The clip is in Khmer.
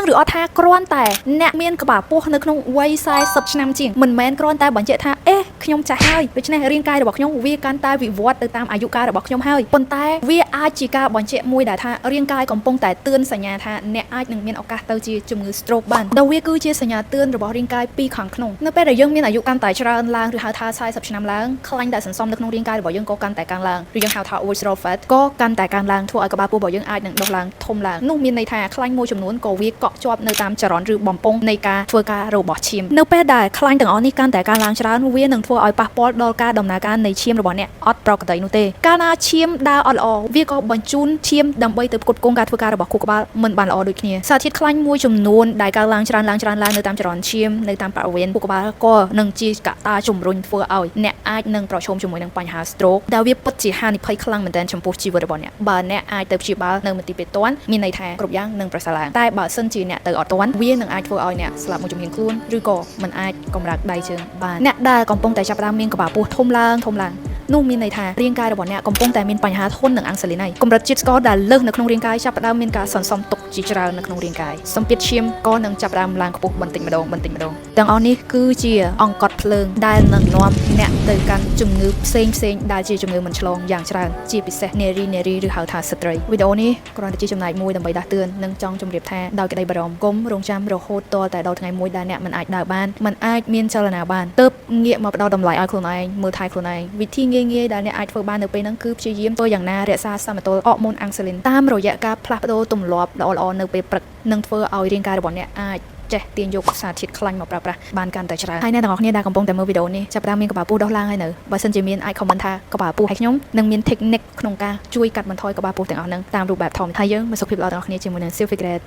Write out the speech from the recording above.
ដឹងឬអត់ថាគ្រាន់តែអ្នកមានក្បាលពោះនៅក្នុងវ័យ40ឆ្នាំជាងមិនមែនគ្រាន់តែបញ្ជាក់ថាអេខ្ញុំចាស់ហើយដូច្នេះរាងកាយរបស់ខ្ញុំវាកាន់តែវិវត្តទៅតាមអាយុកាលរបស់ខ្ញុំហើយប៉ុន្តែវាអាចជាការបញ្ជាក់មួយដែលថារាងកាយកំពុងតែទឿនសញ្ញាថាអ្នកអាចនឹងមានឱកាសទៅជាជំងឺ stroke បានដែលវាគឺជាសញ្ញាទឿនរបស់រាងកាយពីខាងក្នុងនៅពេលដែលយើងមានអាយុកាន់តែច្រើនឡើងឬហៅថា40ឆ្នាំឡើងខ្លាញ់ដែលសន្សំនៅក្នុងរាងកាយរបស់យើងក៏កាន់តែកើនឡើងឬយើងហៅថា visceral fat ក៏កាន់តែកើនឡើងធ្វើឲ្យក្បាលពោះរបស់យើងអាចនឹងដុះឡើងធំឡើងនោះមានន័យថាខ្លាញ់មួយចំនួនក៏វាកក់ជាប់នៅតាមចរន្តឬបំពង់នៃការធ្វើការរបស់ឈាមនៅពេលដែលខ្លាញ់ទាំងអស់នេះកាន់តែកើនឡើងច្រើនវានឹងធ្វើឲ្យប៉ះពាល់ដល់ការដំណើរការនៃឈាមរបស់អ្នកអត់ប្រក្រតីនោះទេកាលណាឈាមដើរអត់ល្អវាក៏បញ្ជូនឈាមដើម្បីទៅផ្គត់ផ្គង់ការធ្វើការរបស់ខួរក្បាលមិនបានល្អដូចគ្នាសារធាតុខ្លាញ់មួយចំនួនដែលកើនឡើងច្រើនឡើងច្រើនឡើងនៅតាមចរន្តឈាមនៅតាមបរិវេណខួរក្បាលក៏នឹងជាកត្តាជំរុញធ្វើឲ្យអ្នកអាចនឹងប្រឈមជាមួយនឹងបញ្ហា stroke ដែលវាពិតជាហានិភ័យខ្លាំងមែនទែនចំពោះជីវិតរបស់អ្នកបើអ្នកអាចទៅព្យាបាលនៅមន្ទីរពេទ្យទាន់មានន័យថាគ្រប់យ៉ាងនឹងប្រសើរឡើងតែបើសិនជាអ្នកទៅអត់ទាន់វានឹងអាចធ្វើឲ្យអ្នកស្លាប់មួយជំហានខ្លួនឬក៏មិនអាចកម្រើកដៃជើងបានអ្នកដែលកំពុងតែចាប់ផ្ដើមមានក្បាលពោះធំឡើងធំឡើងនោះមានន័យថារាងកាយរបស់អ្នកកំពុងតែមានបញ្ហាធន់នឹងអាំងស៊ូលីនហើយកម្រិតជាតិស្ករដែលលើសនៅក្នុងរាងកាយចាប់ផ្ដើមមានការសន្សំទុកជាច្រើននៅក្នុងរាងកាយសម្ពាធឈាមក៏នឹងចាប់ផ្ដើមឡើងខ្ពស់បន្តិចម្ដងបន្តិចម្ដងទាំងអស់នេះគឺជាអង្កត់ភ្លើងដែលនឹងនាំអ្នកទៅកាន់ជំងឺផ្សេងផ្សេងៗដែលជាជំងឺមិនឆ្លងយ៉ាងច្រើនជាពិសេសនារីនារីឬហៅថាស្ត្រីវីដេអូនេះគ្រាន់តែជាចំណែកមួយដើម្បីដាស់តឿននិងចង់ជម្រាបថាដោយក្តីបារម្ភកុំរងចាំរហូតទាល់តែដល់ថ្ងៃមួយដែលអ្នកមិនអាចដើរបានមិនអាចមានចលនាបានទើបងាកមកផ្ដល់តម្លៃឲ្យខ្លួនឯងមើលថែខ្លួនឯងវិធីងាយៗដែលអ្នកអាចធ្វើបាននៅពេលហ្នឹងគឺព្យាយាមធ្វើយ៉ាងណារក្សាសមតុល្យអរម៉ូនអាំងស៊ូលីនតាមរយៈការផ្លាស់ប្ដូរទម្លាប់ល្អៗនៅពេលព្រឹកនឹងធ្វើឲ្យរាងកាយរបស់អ្នកអាចចេះទាញយកសារធាតុខ្លាញ់មកប្រើប្រាស់បានកាន់តែច្រើនហើយអ្នកទាំងអស់គ្នាដែលកំពុងតែមើលវីដេអូនេះចាប់ផ្ដើមមានក្បាលពោះដុះឡើងហើយនៅបើសិនជាមានអាច comment ថាក្បាលពោះហើយខ្ញុំនឹងមាន technique ក្នុងការជួយកាត់បន្ថយក្បាលពោះទាំងអស់ហ្នឹងតាមរូបបែបធម្មហើយយើងមកសុខភាពល្អទាំងអស់គ្នាជាមួយនឹង Sylvie Great.